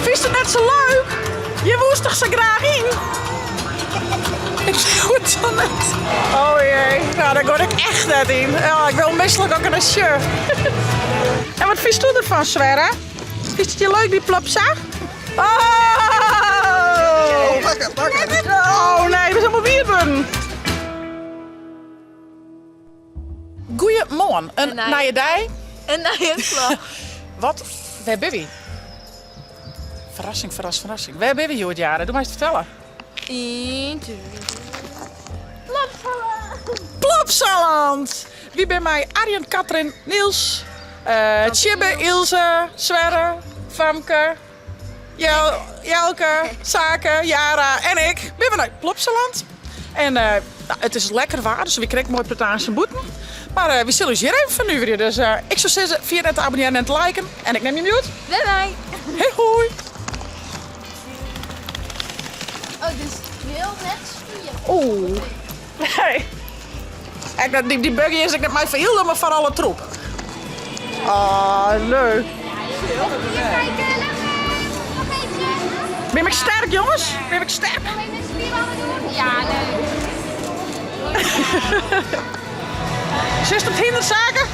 Fynst it net sa leuk? Je woest toch sa graach yn? Ik leau it dan net. Oh jee, nou daar gooi ik echt net yn. Ja, ik wil mislik ook in een shirt. En wat fynst do derfan, Sverre? Fynst it je leuk, dy Plopsa? Oh! Pak het, pak het. Oh nee, dat is helemaal wier wurden. Goeiemoarn, in nije dei. In nije vlog. Wat, wêr binne wy? Ferrassing, ferras, ferrassing. Wêr binne wy hjoed, Jara? Do meist fertelle. Yn Plopsaland. Plopsaland! Wy binne mei Arjen, Katrin, Niels, Tjibbe, Ilse, Sverre, Famke, Jelke, Sake, Jara en ik binne we nei Plopsaland. En nou, it is lekker waar, dus wy krekt moai pretaasje bûten. Mar wy sille ús hjir even fernuverje. Dus ik soe sizze, ferjit net te abonnearjen en te liken. En ik nim jim hjoed. Bye bye. Hoi hoi. Oh, dus wil net spieren. Oeh. Nee. Ek dat, dy buggy is ek net mei foar Hilde, mar foar alle troep. Ah, leuk. Hier kijken, lachen. Nog eentje. Ben ik sterk, jongens? Ben ik sterk? Nog even spierballen doen? Ja, leuk. Zit op het hinderzaken?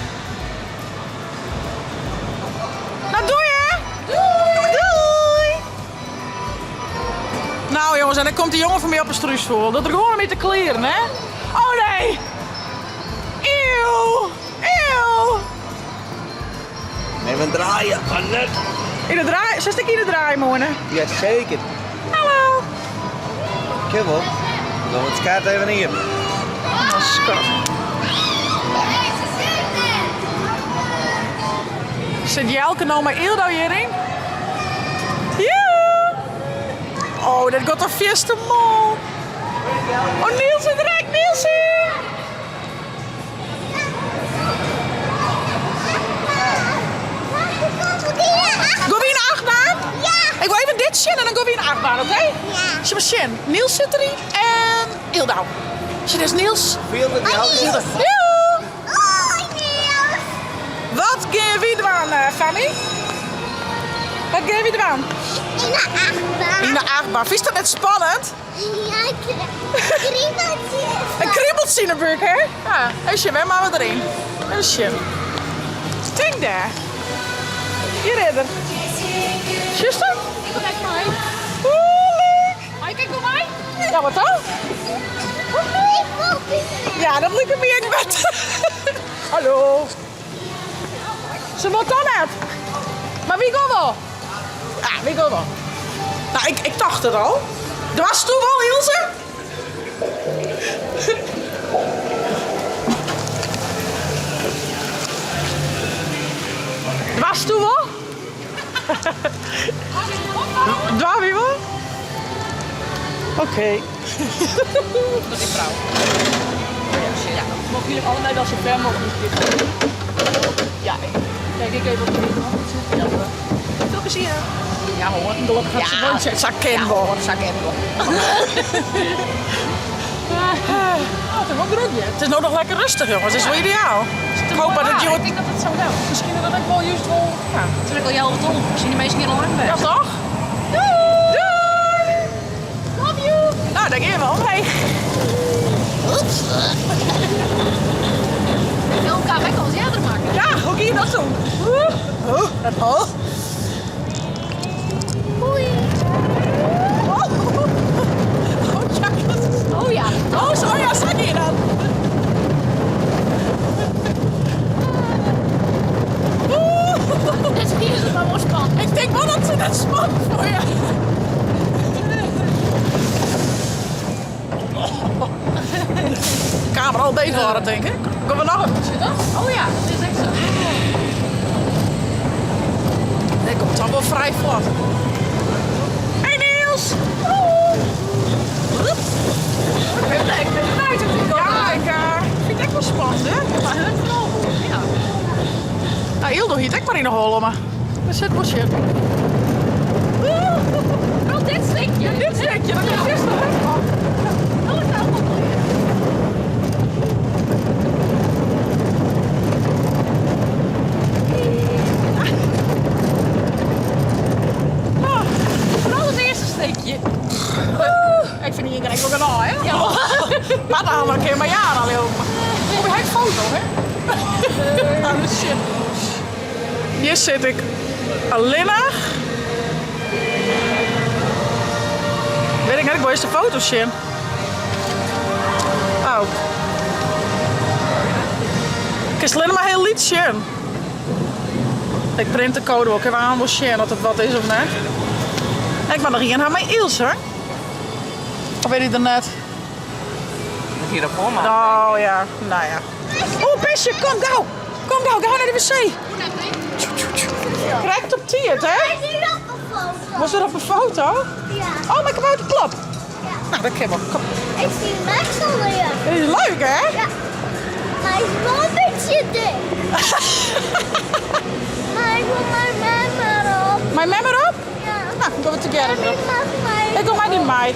Nou, doei hè! Doei! Doei! Nou jongens, en dan komt die jongen van mij op een struisvogel. Dat er gewoon mee te kleren, hè? Oh nee! Eeuw! Eeuw! Neem een draaien, Annette. In de draai, zit ik in de draaimolen? Jazeker. Hallo! Kibbel. Dan wordt het kaart even hier. Oh, schat. Zit Jelke nou mei Ildo hjiryn? Joe! Oh, dat gaat toch fierste mol. Oh, Niels zit er ek. Nielsie! Go wy yn de achtbaan? Ja! Ik wil even dit sjen en dan go wy yn de achtbaan, oké? Ja. Sjen mar sjen. Niels sit deryn en Ildo. Sjen, is Niels. Niels. Joe! Hoi Niels! Wat gean wy dwaan, Fanny? Wat gean wy dwaan? Yn de achtbaan. Yn de achtbaan. Fynst dat net spannend? Ja, ik kriebeltje. In kriebeltsje yn de búk, hè? Ja. Even sjen, wêr moatte we deryn? Even sjen. Tink dêr. Hjir is er. Sjochst him? Ik kom ek mei. Oeh, leuk. Mei ik ek wol mei? Ja, wat dan? Ik wol Ja, dat liket my ek better. Hallo. Se wol dan net. Mar wy gean wol. Ja, wy gean wol. Nou, ik, ik tocht it al. Doarst do wol, Ilse? Doarst do wol? Doar wy wol? Oké. Dat is frou. Ja, mogen jullie allebei wel zo ver mogelijk zitten. Ja, kijk ik even op de winkel. Veel plezier. Ja hoor, gelokkich hat se wol sa ken wol. Sa ken wol. Oh, it is wol drok hjir. It is no noch lekker rêstich jonges, it is wol ideaal. Ik hoop dat it hjoed... Ik tink dat it sa bliuwt. Miskien dat it ek wol júst wol... Ja. It is ek al healwei 12, miskien de minsken hjir al lang Ja west. toch? Doei! Love you! Nou, dêr gean we omheech. De film kaam ek al eens earder makke. Ja, hoe gie dat toen? Oh, dat oh. Hoi. Oh, oh ja, dat is... Oh ja. Oh, zo, ja, sa gie dat. Dit is maar wol spannend. Ik tink wol dat se net spannend foar je. Kamer al beet worden, denk ik. Kom we noch in zitten? Oh ja, dat is ek sa. Dit komt dan wol frij flot. Hey Niels! Ik ben benijd hoe het Ja, ik fyn it ek wol spannend, hè? Maar hun vooral wol, ja. Nou, Ildo hie it ek mar yn de holle, mar der sit wol shit. Vooral dit stikje. Dit stikje, dat is juist nog Dat is nou wel mooi. Ik wol genôch, hè? Ja. Maar dan een keer maar jaren al heel. Kom je foto, hè? Oh, shit. Hier zit ik allinnich. Weet ik net, ik wil eerst de foto's zien. Oh. Ik is alleen maar heel lyts sjen. Ik print de code ook even aan wil sjen of het wat is of net. Ik mag nog ien ha mei Ilse. Hè? Of weet ik er net? Moet hier op maar. Oh ja, nou ja. Oh, Besje, kom gauw. Kom gauw, gauw naar de wc. Krijgt op tiert, hè? Hij is hier op een foto. Was er op een foto? Ja. Oh, mijn kabouterklop. Ja. Nou, dat kan wel. Kom. Ik zie Max alweer. Dat is leuk, hè? Ja. Maar hij is wel een beetje dik. maar ik wil mijn mem erop. Mijn mem erop? Ja. Nou, dan gaan we together En erop. ik mag mij. Ik doe mij niet mij.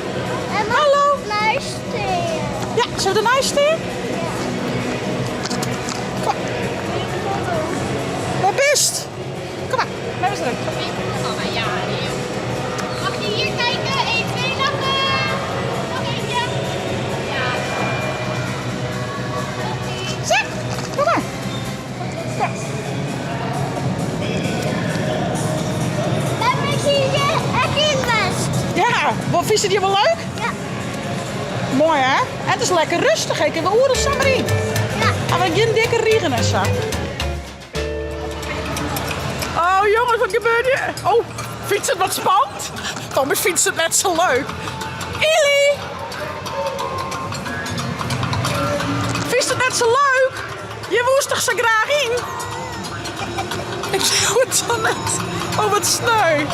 En mag Hallo. luisteren. Ja, zullen we ernaast staan? Ja. Kom. Waar bist? Kom maar, mem is erin. Mama, ja, Mag je hier kijken? 1, 2, lachen. Nog eentje. Ja. Zeg, kom maar. Ja. En ik zie je echt in best. Ja, wat vind je die wel leuk? Ja. Mooi hè? En het is lekker rustig. Ik heb wel oren samen Ja. Maar geen dikke regen en zo. Oh jongens, wat gebeurt hier? Oh, fietst het wat spannend? Tommy fietst het net zo leuk. Ili! Fietst het net zo leuk? Je woest toch zo graag in? Ik doe het zo net. Oh, wat sneu.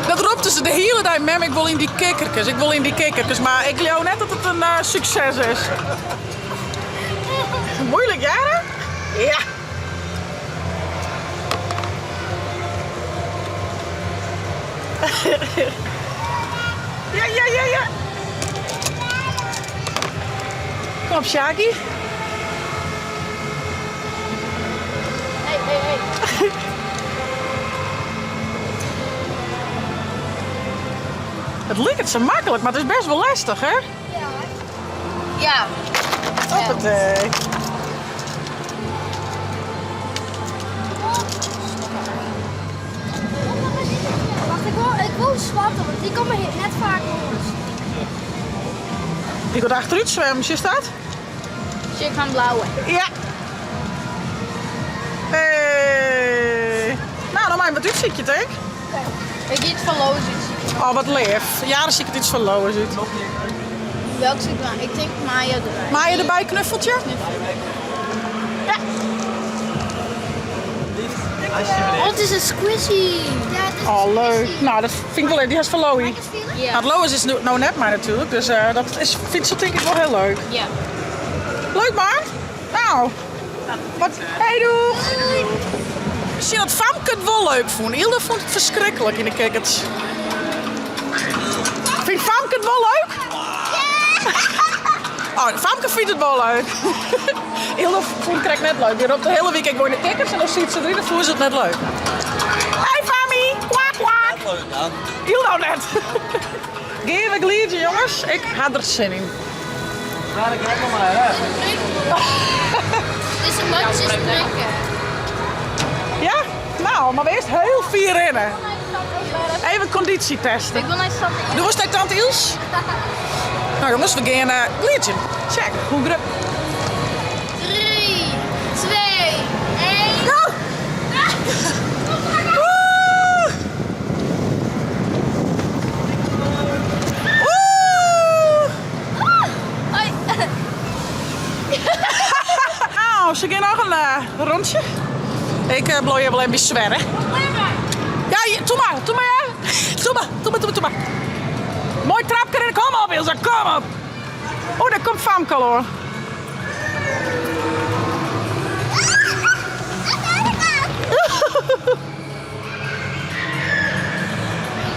Dat roept ze de hele tijd, mem, ik wil in die kikkertjes, ik wil in die kikkertjes. Maar ik geloof net dat het een succes is. Moeilijk, ja, hè? Ja. Ja, ja, ja, ja. Kom op, Shaki. Hey, hey, hey. Het lijkt zo makkelijk, maar het is best wel lastig, hè? Ja. Hoppatee. Wacht, ik wil zwarte, want die komen hier net vaak langs. Die gaat achteruit zwemmen, zie je dat? Dus ik ga een blauwe. Ja. Hey. Nou, dan maar wat uitziekje, denk ik. Ik iets van Loos uitziekje. Oh, wat lief. Ja, dan zie ik het iets van Loos uit. Welk zit maar? Ik denk Maya erbij. Maya erbij, knuffeltje? Ja. Oh, het is een squishy. Ja, het is een Oh, leuk. squishy. Nou, dat vind ik wel leuk. Die is van Loie. Ja. Nou, Lois is nu nou net maar natuurlijk, dus dat is, vindt ze denk ik wel heel leuk. Ja. Leuk man. Nou. Wat? Hey doeg. Misschien dat Famke het wel leuk vond. Ilde vond het verschrikkelijk in de kikkers. Vindt Famke het wel leuk? Oh, Famke vindt het wel leuk. Ilde vond het net leuk. Die op de hele week ik woon in de kikkers en dan ziet ze erin en voelt ze het net leuk. Hey Fami! Kwak kwak! Leuk dan. Ildo net. Geef ik liedje jongens. Ik had er zin in. Maar ik heb nog maar, hè. Het is een matjes trekken. Ja? Nou, maar we eerst heel vier rennen. Even conditie testen. Ik wil naar tante Doe eens naar tante Iels. Nou jongens, we gaan liedje. Check, hoe grip. 3, 2, 1. Go! Woe! Woe! Hoi. Nou, ze gaan nog een rondje. Ik blooi je wel even zwerren. Ja, doe maar, doe maar, ja. Doe maar, doe maar, doe maar, doe maar. Mooi trapje en kom op, Ilse, kom op. Oh, daar komt Famke al, hoor.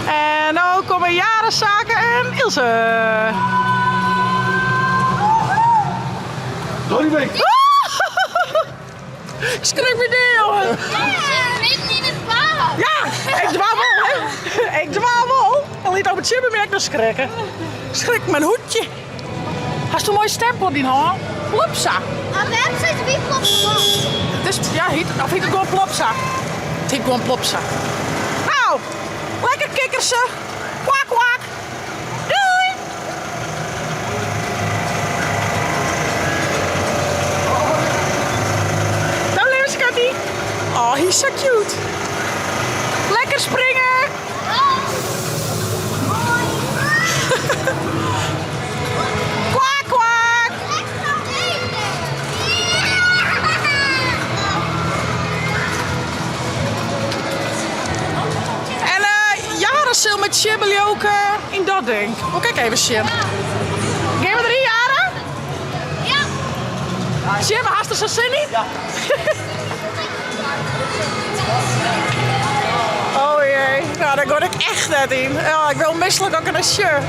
En nou komen Jaren, en Ilse. Sorry, week. Ik schrik me neer, jongen. Ze zit midden in het bad. Ja, ik dwaal wel, hè. Ik dwaal wel. En liet op het supermerk nog schrikken. Schrik mijn hoedje. Hast in moaie stempel op dyn hân? Plopsa. Op website wie Plopsa. Dus, ja, hyt, of hyt it gewoan Plopsa? It hyt gewoan Plopsa. Nou, lekker kikkerse. Kwak kwak. Doei! Nou, leave schattie. Oh, he's so cute. Lekker springen. Kwak kwak. En uh, Jara sil mei Tjibbe ook uh, yn dat ding. Wol ik even sjen. Gean we deryn, Jara? Ja. Tjibbe, hast der sa sin yn? Ja. Oh jee, nou daar gooi ik echt net yn. Oh, ik wil misselijk ook in een shirt.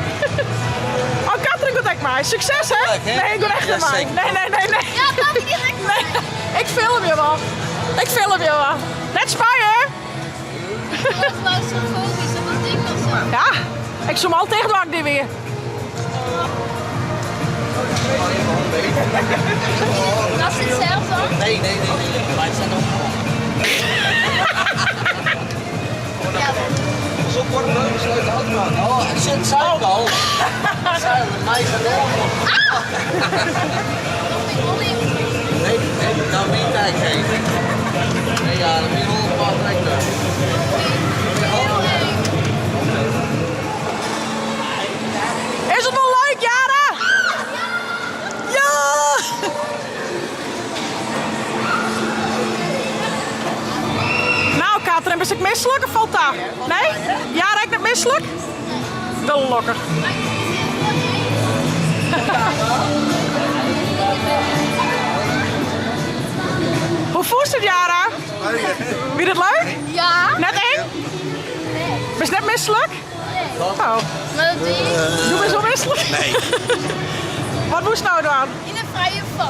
Oh, Katrin komt ook mee. Succes hè? Leuk, hè? Nee, ik ga echt Ja, niet mee. zeker. Nee, nee, nee, nee. Ja, papi, die gaat Nee, ik film je wel. Ik film je wel. Net spuien. Claustrofobisch, dat ding was zo. Ja, ik zoom al tegen de wak die weer. Was het zelf dan? Nee, nee, nee, nee. Maar het zijn nog. Ja. Zo kort leuk besluit de auto aan. Oh, het zit zuid al. Zuid, mij is het wel. Nee, nee, nou niet tijd geven. Nee, ja, dan moet je wel een paar trekken. Heel eng. Is het wel leuk, Jara? Ja! Nou, Katrin, ben ik misselijk of valt dat? Nee? Jara, ik net misselijk? Wel lekker. Hoe voelt het, Jara? Vind je het leuk? Ja. Net eng? Ben je net misselijk? Nee. Oh, Maar dat doe je doe me zo misselijk? Nee. Wat moest nou doen? in een vrije val.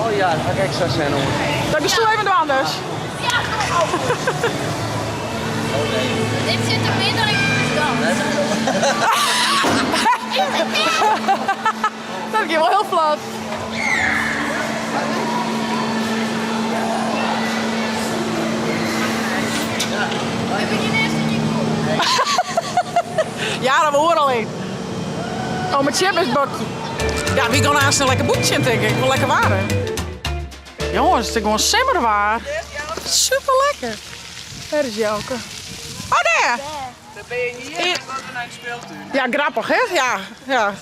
Oh ja, dat ga ik extra zijn hoor. Dat is toen even anders. Ja. Oh nee. Dit zit er meer dan ik dacht. Dat ging wel heel vlot. We beginnen eerst in je kop. Ja, dat we horen al een. Oh, mijn chip is bakje. Ja, wie kan haast een lekker boekje denk ik. Wel lekker waren. Jongens, het is gewoon simmerwaar. Super lekker. Daar is Jelke. Oh, daar! Dan ben je hier en dan naar het speeltuin. Ja, grappig hè? Ja, ja.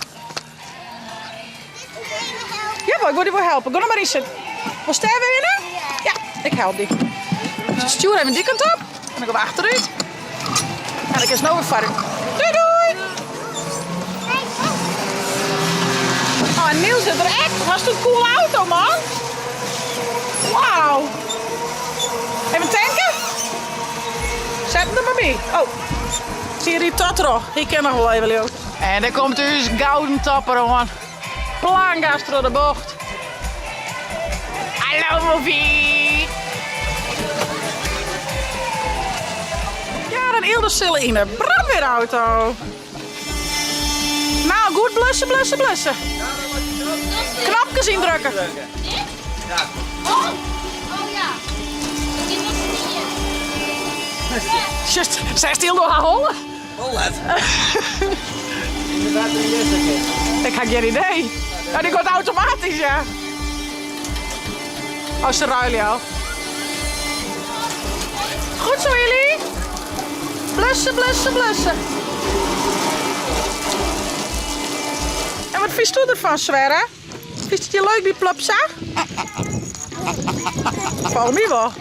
Ja, maar ik wil die wel helpen. Ga nog maar eens zitten. Wil Ster winnen? Ja, ik help die. Dus stuur even die kant op. En dan gaan we achteruit. En ik is nog weer verder. Doei doei! Oh, en Niels zit er echt. Was het een coole auto, man? Wauw. Even tanken? Zet hem er maar bij. Oh. Zie je die Totro? Ik ken nog wel even, Leo. En daar komt dus gouden topper aan. Plangas door de bocht. Hallo, movie. Ja, dan Ilde Sille in de brandweerauto. Nou, goed blussen, blussen, blussen. Knopjes indrukken. Dit? Ja. Oh! Oh ja. Dit was het niet. Just, zij stil door haar hollen. Wel let. Inderdaad, een yes, Ik heb geen idee. Ja, die gaat automatisch, ja. Oh, ze ruilen al. Goed zo, jullie. Blussen, blussen, blussen. En wat vies je ervan, Sverre? Vind het je leuk, die plopsa? Volgens mij wel.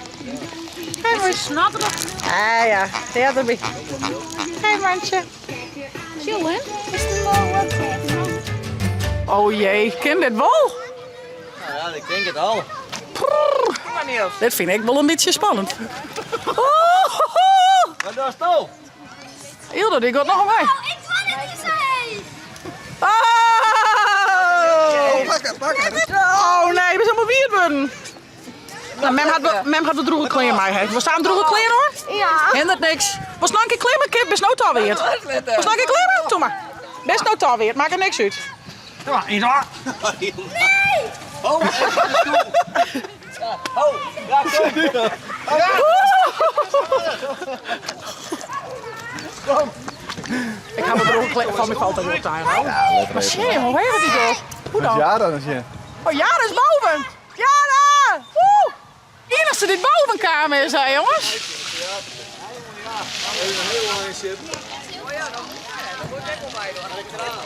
Kijk maar eens. Ah ja, ja, erbij. Hey, mandje. Chill, hè? Is de mogelijk? Oh jee, ken dit wel? Nou ja, ik denk het al. Prrr. Kom maar Niels. Dit vind ik wel een beetje spannend. Oh, Wat was het nou? Ildo, die gaat nog omheen. Oh, ik wou het niet zijn. Oh! Pak het, pak het. Oh nee, we zijn allemaal wierd worden. Nou, mem had, wel- mem had de droege kleren mij. hè. We staan droege kleren hoor. Ja. Hindert niks. Was nog een keer klimmen, kip, best nou alweer. Was nog een keer klimmen? Doe maar. Best nou alweer, maakt er niks uit. Oh, even de stoel. Oh, ja, kom. Ik ha wat oan fan my falt dat wol ta. Maar sjee, hoe heet die toch? Hoe dan? Jara dan sjen. Oh, Jara is boven! Jara! Woe! Enigste die boven kaam is, hè jongens.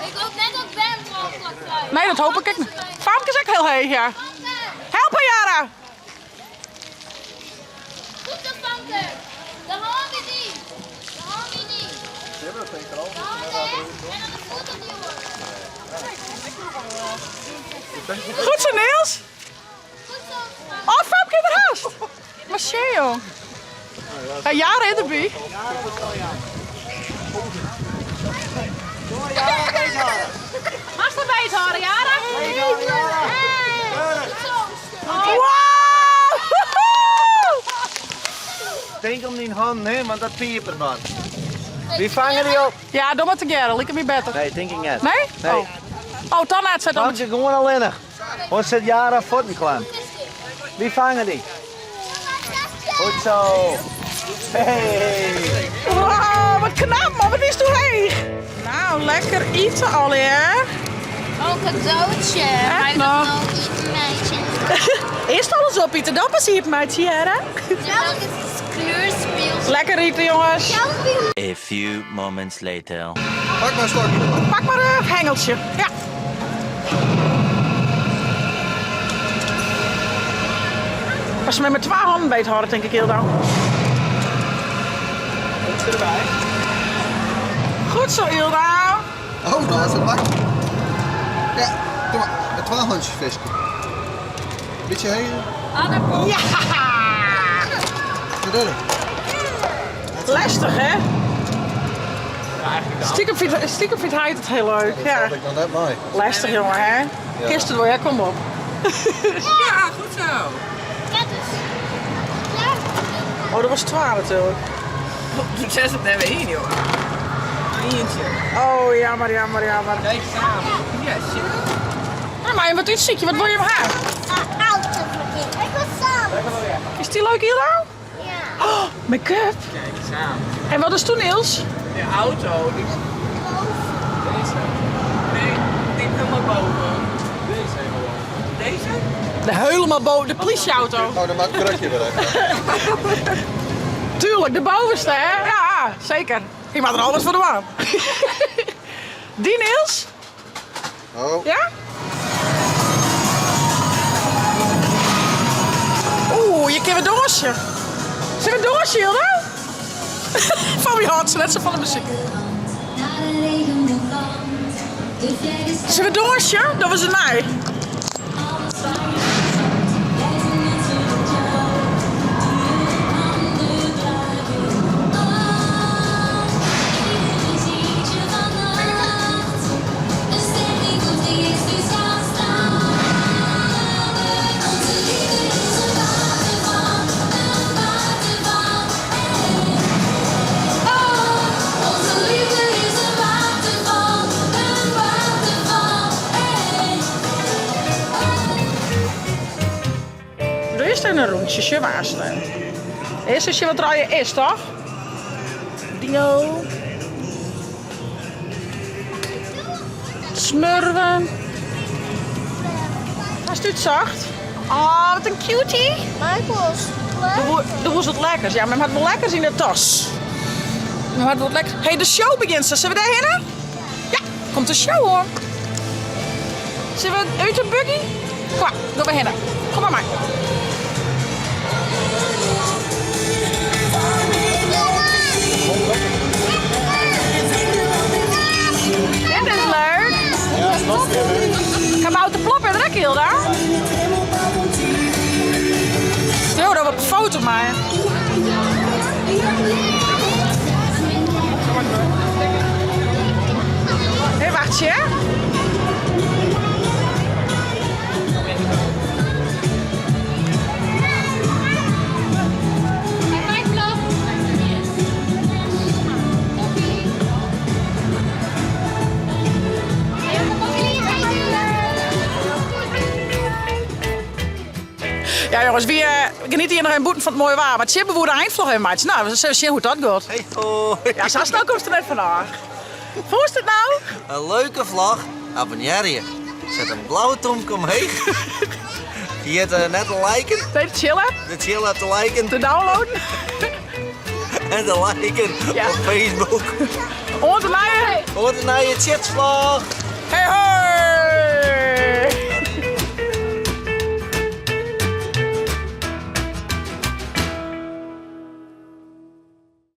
Ik hoop net dat Ben er al vlak uit. Nee, dat hoop ik ook niet. Famke is ook heel heeg, ja. Famke! Help haar, Jara! Goed zo, Famke! De hand niet! De hand niet! De handen en dan de voet opnieuw. Goed zo, Niels. Goed zo, Famke. Oh, Famke in de haast. Maar sjee, jong. Ja, Jara in de bie. Mag ze bij het horen, Jara? Goed zo. Wow! Denk om die handen, hè, want dat piepert man. Wie vangen die op? Ja, doe maar together. Lijkt me beter. Nee, denk ik net. Nee? Nee. Oh, oh dan net zet dan. Vang ze gewoon alleen. Want zit Jara voeten klaar. Wie vangen die? Goed zo. Hey. Wow, wat knap man, wat is toen heeg. Nou, lekker eten al, hè? Oh, een cadeautje. Maar ik nog? nog iets meisje. Eerst alles opeten, dan pas hier het meidje, hè? Ja, het is kleurspeel. Lekker eten, jongens. A few moments later. Pak maar een stokje. Pak maar een hengeltje. Ja. Als ze met mijn twee handen beet houden, denk ik heel dan. Goed zo, Ilda. Oh, daar is het makkelijk. Ja, doe maar. Met 12 handjes visken. Beetje heen. Ja! Wat doe je? Lastig, hè? Stiekem vindt, stiekem vindt hij het heel leuk. Ja. Dat ik nog net mooi. Lastig, jongen, hè? Gisteren door, hè? Kom op. Ja, goed zo. Ja, dus. Klaar. Oh, dat was 12 natuurlijk. Doe zes op de één, joh. Eentje. Oh, jammer, jammer, jammer. Kijk samen. Ja, shit. Nou, maar wat uitziekje, wat wil je hem haar? Auto Ik was samen. Is die leuk, Ilda? Ja. Oh, make-up. Kijk samen. En wat is toen, Niels? De auto. Die... Deze. Nee, die helemaal boven. Deze helemaal boven. Deze? De helemaal boven, de politieauto. Oh, dan maak ik het krakje weer even. Tuurlijk, de bovenste, hè? Ja, zeker. Ik maak er alles voor de warm. Die Niels? Oh. Ja? Oeh, je kent een doosje. Zit een doosje, Hilda? Van wie houdt ze net zo van de muziek. Zullen we doosje? Dat was een nij. Doe eerst even een rondje, je waarschuwen. Eerst eens je wat draaien is, toch? Dino. Smurven. Hij stuurt zacht. Ah, wat een cutie. Michael is leuk. Er was wat lekkers. Ja, maar het had wel lekkers in de tas. Maar het wat lekker. Hey, de show begint. zo. Zullen we daarheen? Ja, komt de show hoor. Zullen we uit de buggy? Kom, doe we heen. Kom maar maar. Dit is leuk. Kabouter plop en druk, Hilda. Yo, dat op een foto maar. Hé, wacht je. High five, Plop. Yes. Poppy. Hey, Poppy. Ja jonges, wy geniete hjir noch even bûten fan it moaie waar. Mar Tjibbe woe de einvlog even meitsje. No, we sille sjen hoe't dat giet. Hey hoi. Ja, sa snel komst der net fanôf. Fûnst it no? In leuke vlog. Abonnearje. Set in blauwe tomke omheech. Ferjit net te liken. Te chillen. Te chillen, te liken. Te downloaden. En te liken Ja. op Facebook. Oant de nije. Oant de nije Tsjitsvlog. Hey hoi!